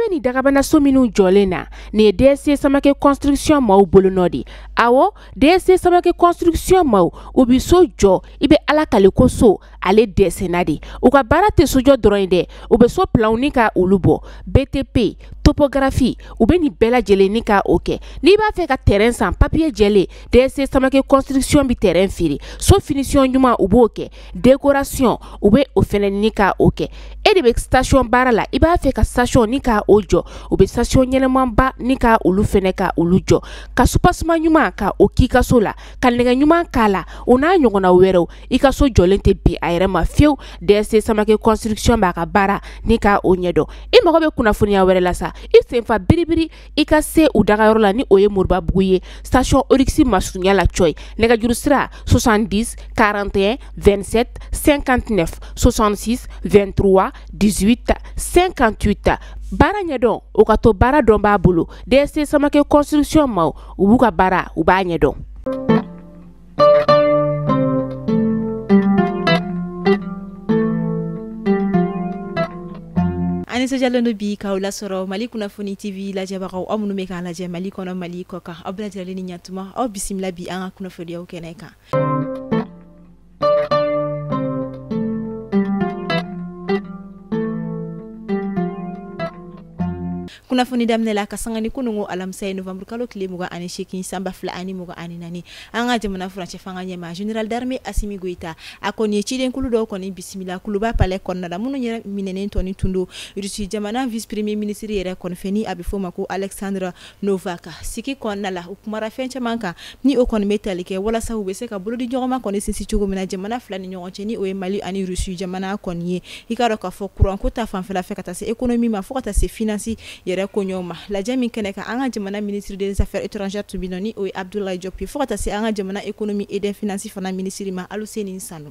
Ɲɛ bɛ nin dagabanaso minnu jɔlen na, nin ye DSC Samake construction maaw bolonɔ de. Awɔ, DSC Samake construction maaw, u bɛ so jɔ, i bɛ Ala kale ko so ale dɛsɛnna de. U ka baara tɛ sojɔ dɔrɔn ye dɛ, u bɛ so planw ni ka olu bɔ, BTP, topographie, u bɛ nin bɛɛ lajɛlen ni ka o kɛ. N'i b'a fɛ ka terrain san, papier jɛlen, DSC Samake construction bɛ terrain feere. So finition ɲuman, u b'o kɛ, décoration, u bɛ o fɛnɛ ni ka o kɛ. E de bɛ station baara la, i b'a fɛ ka station ni ka o jɔ, u bɛ station ɲɛnɛmanba ni ka olu fɛnɛ ka olu jɔ, ka soubassement ɲuman ka o k'i ka so la, ka nɛgɛ ɲuman k'a la, o n'a ɲɔgɔnna wɛrɛw. I ka so jɔlen tɛ bin a yɛrɛ ma fiyewu. DSC Samake construction b'a ka baara ni ka o ɲɛdɔn. I mago bɛ kunnafoniya wɛrɛ la sa, i senfa biribiri i ka se u dagayɔrɔ la, ni o ye Moribabugu ye, station Oryx masurunya la cɔyi. Nɛgɛjuru sira 70 41 27 59 66 23 18 58. Baara ɲɛdɔn, o ka to baara dɔn b'a bolo. DSC Samake construction maaw, u b'u ka baara, u b'a ɲɛdɔn. An nisɔndiyalen don bi k'aw lasɔrɔ Mali kunnafoni TV lajɛbagaw, aw minnu bɛ k'an lajɛ Mali kɔnɔ, Mali kɔ kan, aw bɛɛ lajɛlen ni ɲantuma, aw bisimila bi an ka kunnafoniyaw kɛnɛ kan. Kunnafoni daminɛ la ka sanga ni kununko alamisa ye novembre kalo tile 28 san 2024, an ka jamana furancɛ fanga ɲɛmaa général d'armée Assimi Goïta a kɔni ye cidenkulu dɔw kɔni bisimila Kuluba palais kɔnɔna la, minnu yɛrɛ minɛnen tɔni tun don Russie jamana vice premier ministre yɛrɛ kɔni fɛ, ni a bɛ f'o ma ko Alexandre Novak. Sigi kɔnɔna la, u kumara fɛn caman kan ni o kɔni bɛ tali kɛ walasa u bɛ se ka bolodi ɲɔgɔnma kɔni sinsin cogo min na jamana fila ni ɲɔgɔn cɛ, ni o ye Mali ani Russie jamana kɔni ye. I k'a dɔn k'a fɔ courant ko ta fanfɛla fɛ ka taa se économie ma fo ka taa se finance yɛrɛ koɲɛw ma. Lajɛ min kɛnɛ kan, an ka jamana ministre des affaires étrangères tun bɛ yen nɔ, ni o ye Abdoulaye Diop ye, fo ka taa se an ka jamana économie et des finances fana ministre ma Aluseni Sanu.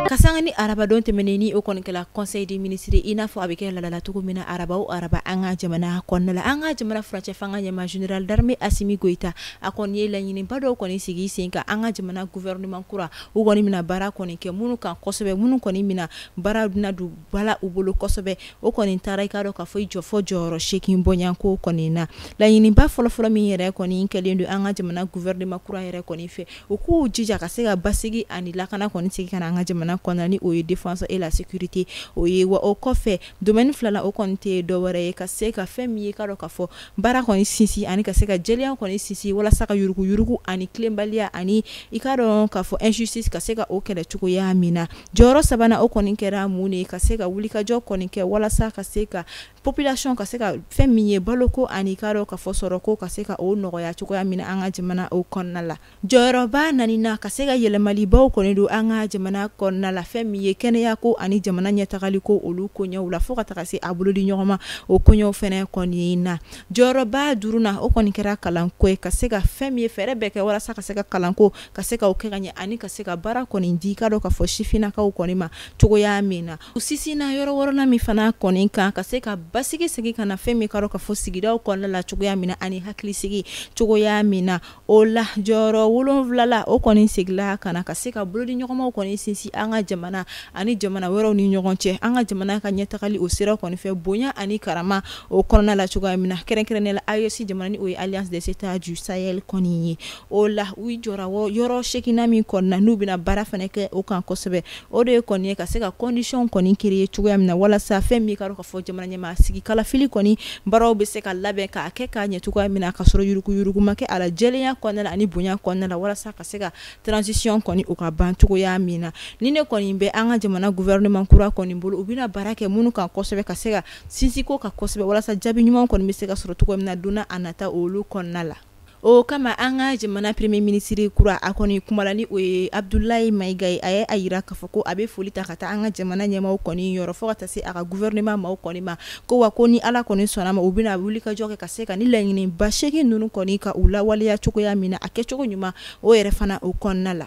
Ka sanga ni arabadon tɛmɛnen, ni o kɔni kɛla conseil des ministres, i n'a fɔ a bɛ kɛ laadala cogo min na araba o araba an ka jamana kɔnɔna la, an ka jamana furancɛ fanga ɲɛmaa général d'armée Assimi Goïta a kɔni ye laɲiniba dɔw kɔni sigi sen kan an ka jamana gouvernement kura, u kɔni bɛna baara kɔni kɛ minnu kan kosɛbɛ, minnu kɔni bɛna baara bɛna don bala u bolo kosɛbɛ. O kɔni taara i k'a dɔn k'a fɔ i jɔ fɔ jɔyɔrɔ 8 bɔɲɔgɔnko kɔni na. Laɲiniba fɔlɔfɔlɔ min yɛrɛ kɔni kɛlen don an ka jamana gouvernement kura yɛrɛ kɔni fɛ, u k'u jija ka se ka basigi ani lakana kɔni sigi ka na an ka jamana kɔnɔna, ni o ye défense et la sécurité o ye. Wa o kɔfɛ domaine fila la, o kɔni tɛ dɔwɛrɛ ye ka se ka fɛn min ye k'a dɔn k'a fɔ baara kɔni sinsin ani ka se ka jɛlenya kɔni sinsin walasa ka yuruguyurugu ani tilenbaliya ani i k'a dɔn k'a fɔ injustice ka se ka o kɛlɛ cogoya min na. Jɔyɔrɔ sabanan o kɔni kɛra mun de ye, ka se ka wulikajɔ kɔni kɛ walasa ka se ka population ka se ka fɛn min ye baloko ani k'a dɔn k'a fɔ sɔrɔko ka se ka o nɔgɔya cogoya min na an ka jamana o kɔnɔna la. Jɔyɔrɔba naaninan, ka se ka yɛlɛmalibaw kɔni don an ka jamana kɔnɔna la, fɛn min ye kɛnɛya ko ani jamana ɲɛtagali ko olu koɲɛw la, fo ka taga se a bolodi ɲɔgɔn ma o koɲɛw fɛnɛ kɔni na. Jɔyɔrɔba duurunan o kɔni kɛra kalanko ye, ka se ka fɛn min ye fɛɛrɛ bɛɛ kɛ walasa ka se ka kalanko ka se ka o kɛ ka ɲɛ ani ka se ka baara kɔni di k'a dɔn k'a fɔ sifinnakaw kɔni ma cogoya min na. U sinsinna yɔrɔ wɔɔrɔnan min fana kɔni kan, ka se ka basigi segin ka na fɛn min k'a dɔn k'a fɔ sigidaw kɔnɔna la cogoya min na ani hakilisigi cogoya min na. O la jɔyɔrɔ 7 la, o kɔni seginna ka na ka se ka bolodi ɲɔgɔnmaw kɔni sinsin an ka jamana ani jamana wɛrɛw ni ɲɔgɔn cɛ, an ka jamana ka ɲɛtagali o sira kɔni fɛ bonya ani karama o kɔnɔna la cogoya min na, kɛrɛnkɛrɛnnenya la AES jamana, ni o ye Alliance des États du Sahel kɔni ye. O la u jɔra yɔrɔ 8nan min kɔni na, n'u bɛna baara fana kɛ o kan kosɛbɛ, o de ye kɔni ye ka se ka condition kɔni créer cogoya min na walasa fɛn min k'a dɔn k'a fɔ jamana ɲɛmaa sigi kalafili kɔni baaraw bɛ se ka labɛn k'a kɛ k'a ɲɛ cogoya min na, ka sɔrɔ yuruguyurugu ma kɛ a la, jɛlenya kɔnɔna la ani bonya kɔnɔna la, walasa ka se ka transition kɔni o ka ban cogoya min na. Ni ne kɔni bɛ an ka jamana gouvernement kura kɔni bolo, u bɛna baara kɛ minnu kan kosɛbɛ, ka se ka sinsin ko kan kosɛbɛ walasa jaabi ɲuman kɔni bɛ se ka sɔrɔ cogo min na don a nata olu kɔnɔna la. O kama an ka jamana premier ministre kura a kɔni kumala, ni o ye Abdoulaye Maïga ye. A ye a yira k'a fɔ ko a bɛ foli ta ka taa an ka jamana ɲɛmaaw kɔni yɔrɔ, fo ka taa se a ka gouvernement maaw kɔni ma, ko wa ko ni Ala kɔni sɔnna ma, u bɛna wuli ka jɔ kɛ ka se ka ni laɲiniba 8 ninnu kɔni ka u lawaleya cogoya min na, a kɛcogo ɲuman o yɛrɛ fana o kɔnɔna la.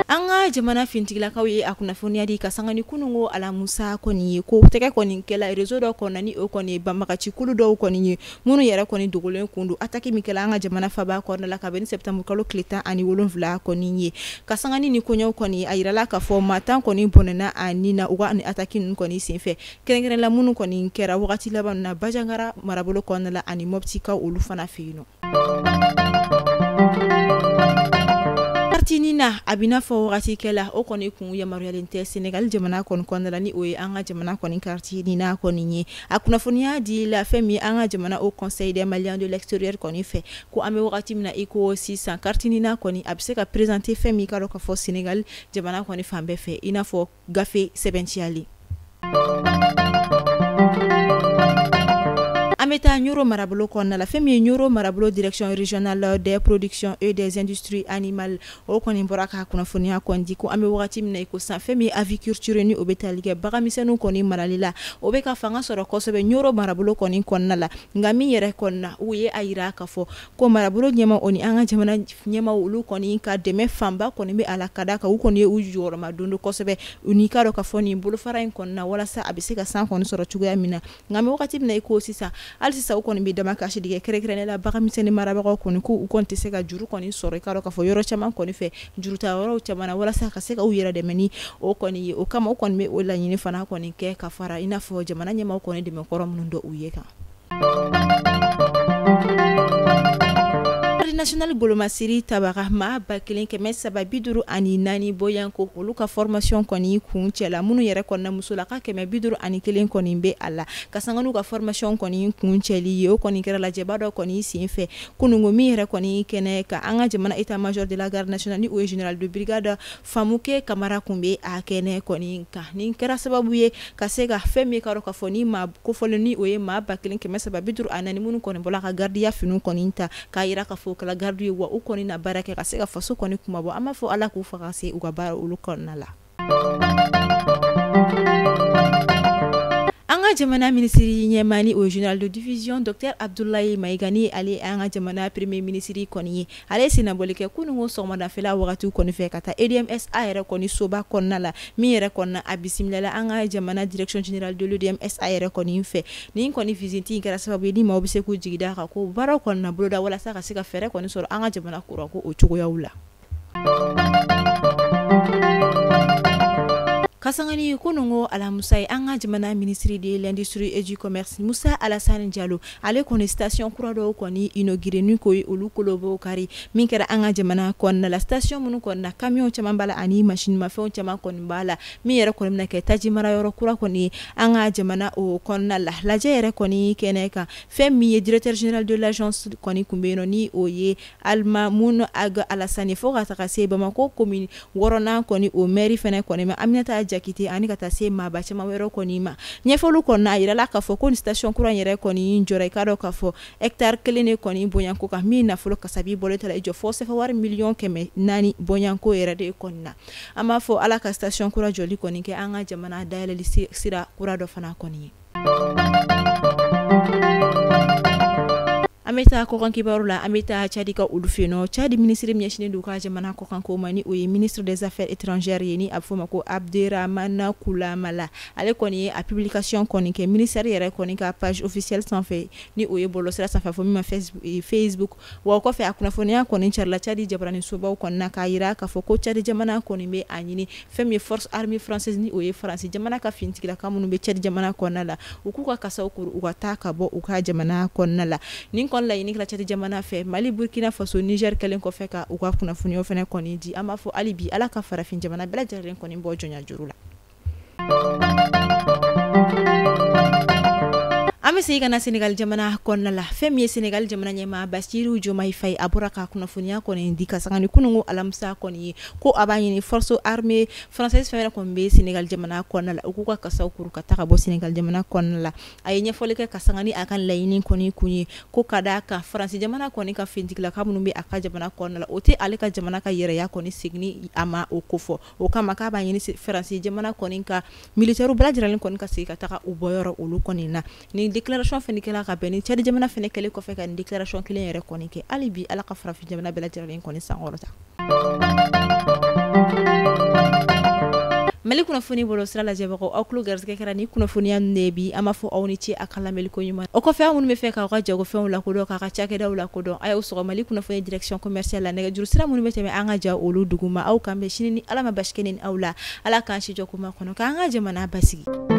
An ka An ka jamana fintigilakaw ye a kunnafoniya di ka sanga ni kununko alamusa kɔni ye, ko tɛgɛ kɔni kɛla réseau dɔ kɔnɔ ni o kɔni ye banbagaci kulu dɔw kɔni ye, minnu yɛrɛ kɔni dogolen kun don attaque min kɛla an ka jamana faba kɔnɔna la kabini septembre kalo tile 17 kɔni ye. Ka sanga ni nin koɲɛw kɔni, a yirala k'a fɔ maa 10 kɔni bɔnɛna a nin na u ka ni attaque ninnu kɔni senfɛ, kɛrɛnkɛrɛn la minnu kɔni kɛra wagati laban na Bandiagara marabolo kɔnɔna la ani Moptikaw olu fana fɛ yen nɔ. Carte NINA a bɛ n'a fɔ wagati kɛla o kɔni kun yamaruyalen tɛ Senegal jamana kɔni kɔnɔna la, ni o ye an ka jamana kɔni carte NINA kɔni ye. A kunnafoniya di la fɛn min an ka jamana Haut Conseil des Maliens de l'extérieur kɔni fɛ, ko an bɛ wagati min na i ko sisan, carte NINA kɔni a bɛ se ka présenter fɛn min ka dɔn k'a fɔ Senegal jamana kɔni fan bɛɛ fɛ, i n'a fɔ gafe sɛbɛntiyalen. An bɛ taa Ɲoro marabolo kɔnɔna la. Fɛn min ye Ɲoro marabolo direction régionale des productions et des industries animales, o kɔni bɔra ka kunnafoniya kɔni di ko an bɛ wagati min na i ko sisan, fɛn min ye aviculture ni o bɛ tali kɛ baganmisɛnninw kɔni marali la, o bɛ ka fanga sɔrɔ kosɛbɛ Ɲoro marabolo kɔni kɔnɔna la. Nka min yɛrɛ kɔni na, u ye a yira k'a fɔ ko marabolo ɲɛma o ni an ka jamana ɲɛmaw, olu kɔni ka dɛmɛ fanba kɔni bɛ a la, ka d'a kan u kɔni ye u jɔyɔrɔma don kosɛbɛ u n'i k'a dɔn k'a fɔ nin bolofara in kɔnɔna walasa a bɛ se ka san kɔni sɔrɔ cogoya min na. Nka an bɛ wagati min na i ko sisan, hali sisan u kɔni bɛ dama kasi de kɛ, kɛrɛnkɛrɛnnenya la baganmisɛnnin marabagaw kɔni, ko u kɔni tɛ se ka juru kɔni sɔrɔ, i k'a dɔn k'a fɔ yɔrɔ caman kɔni fɛ, juruta yɔrɔw caman na, walasa ka se ka u yɛrɛ dɛmɛ ni o kɔni ye. O kama u kɔni bɛ o laɲini fana kɔni kɛ ka fara i n'a fɔ jamana ɲɛmaaw kɔni dɛmɛ kɔrɔ minnu dɔ u ye kan. National golomasiri tabaga maa 1354 bɔyanko, olu ka formation kɔni kun cɛla, minnu yɛrɛ kɔnɔna musolaka 551 kɔni bɛ a la, ka sanga n'u ka formation kɔni kun cɛli ye. O kɔni kɛra lajɛba dɔ kɔni senfɛ kununko, min yɛrɛ kɔni kɛnɛ ka an ka jamana état major de la garde nationale ni o ye général de brigade Famuke Kamara kun bɛ a kɛnɛ kɔni kan. Nin kɛra sababu ye ka se ka fɛn min ka k'a fɔ ni maa kofɔlen ni o ye maa 1354 minnu kɔni bɔla ka gardiya finiw kɔni ta k'a yira k'a fɔ o kɛla garde ye, wa u kɔni na baara kɛ ka se ka faso kɔni kumabɔ. An b'a fɔ Ala k'u faga se u ka baara olu kɔnɔna la. An ka jamana minisiri ɲɛmaa ni o ye général de division docteur Abdoulaye Maïga, ni ale an ka jamana premier ministre kɔni ye, ale ye sennabɔli kɛ kununko sɔgɔmadafɛla wagatiw kɔni fɛ ka taa EDMSA yɛrɛ kɔni soba kɔnɔna la, min yɛrɛ kɔnɔna a bisimilala an ka jamana direction générale de l'EDMSA yɛrɛ kɔni fɛ. Nin kɔni visite in kɛra sababu ye ni maaw bɛ se k'u jigi da kan ko baaraw kɔni na boloda walasa ka se ka fɛɛrɛ kɔni sɔrɔ an ka jamana kuranko o cogoyaw la. Ka sanga ni kununko alamusa ye, an ka jamana ministre de l'industrie et du commerce Musa Alassane Diallo, ale kɔni station kura dɔw kɔni inauguré ni ko ye olu kolobow kari, min kɛra an ka jamana kɔnɔna la. Station minnu kɔnɔna na, camion caman b'a la ani machine mafɛnw caman kɔni b'a la, min yɛrɛ kɔni bɛna kɛ taji marayɔrɔ kura kɔni ye an ka jamana o kɔnɔna la. Lajɛ yɛrɛ kɔni kɛnɛ kan, fɛn min ye directeur général de l'agence kɔni kun bɛ yen nɔ, ni o ye Almamoun Ag Alassane, fo ka taga se Bamakɔ commune 6nan kɔni o maire fɛnɛ kɔni ma, Aminata Jakite, ani ka taa se maaba caman wɛrɛ kɔni ma. Ɲɛfɔliw kɔni a yirala k'a fɔ ko nin station kura in yɛrɛ kɔni jɔra, i k'a dɔn k'a fɔ hectare kelen de kɔni bonyanko kan, min nafolo kasabi bɔlen ta la i jɔ fɔ CFA wari miliyɔn 400 bonyanko yɛrɛ de kɔni na. An b'a fɔ Ala ka station kura jɔli kɔni kɛ an ka jamana dayɛlɛli sira kura dɔ fana kɔni ye. An bɛ taa kɔkan kibaru la. An bɛ taa Tchad ka olu fɛ yen nɔ. Tchad minisiri min ɲɛsinnen don ka jamana kɔkan ko ma, ni o ye ministre des affaires étrangères ye, ni a bɛ fɔ o ma ko Abderrahmane Koulamallah, ale kɔni ye a publication kɔni kɛ ministère yɛrɛ kɔni ka page officielle sanfɛ, ni o ye bɔlɔlɔsira sanfɛ, fɔ min ma Facebook. Wa o kɔfɛ, a kunnafoniya kɔni carila Tchad jabaranin sobaw kɔni na k'a yira k'a fɔ ko Tchad jamana kɔni bɛ a ɲini fɛn min ye force armée française, ni o ye Faransi jamana ka finitigilaka minnu bɛ Tchad jamana kɔnɔna la, u k'u ka kasaw kuru, u ka taa ka bɔ u ka jamana kɔnɔna la. Nin kɔni laɲini kɛra Tchad jamana fɛ, Mali, Burkina Faso, Niger kɛlen kɔfɛ ka u ka kunnafoniyaw fɛnɛ kɔni di. An b'a fɔ hali bi Ala ka farafin jamana bɛɛ lajɛlen kɔni bɔ jɔnya juru la. An bɛ segin ka na Senegal jamana kɔnɔna la. Fɛn min ye Senegal jamana ɲɛmaa Bassirou Diomaye Faye, a bɔra ka kunnafoniya kɔni di ka sanga ni kununko alamisa kɔni ye, ko a b'a ɲini force armée française fɛn fɛn kɔni bɛ Senegal jamana kɔnɔna la, u k'u ka kasaw kuru ka taa ka bɔ Senegal jamana kɔnɔna la. A ye ɲɛfɔli kɛ ka sanga ni a ka laɲini kɔni kun ye, ko ka d'a kan Faransi jamana kɔni ka finitigilaka minnu bɛ a ka jamana kɔnɔna la, o tɛ ale ka jamana ka yɛrɛya kɔni seginni a ma o kofɔ. O kama k'a b'a ɲini Faransi jamana kɔni ka militaire bɛɛ lajɛlen kɔni ka segin ka taga u bɔyɔrɔ olu kɔni na. Nin déclaration fɛnɛ kɛla ka bɛn ni Tchad jamana fɛnɛ kɛlen kɔfɛ ka nin déclaration kelen yɛrɛ kɔni kɛ. Hali bi Ala ka farafin jamana bɛɛ lajɛlen kɔni sankɔrɔta. Mali kunnafoni bolo sira lajɛbagaw, aw tulo garisɛgɛ kɛra ni kunnafoniya ninnu de ye bi. An b'a fɔ aw ni ce a ka lamɛnli ko ɲuman. O kɔfɛ, aw minnu bɛ fɛ k'aw ka jagofɛnw lakodɔn, k'a ka cakɛdaw lakodɔn, a y'aw sɔgɔ Mali kunnafoni direction commerciale la, nɛgɛjuru sira minnu bɛ tɛmɛ an ka ja olu duguma. Aw kan bɛn sini ni Ala ma basi kɛ ni aw la. Ala k'an si jɔ kuma kɔnɔ, k'an ka jamana basigi.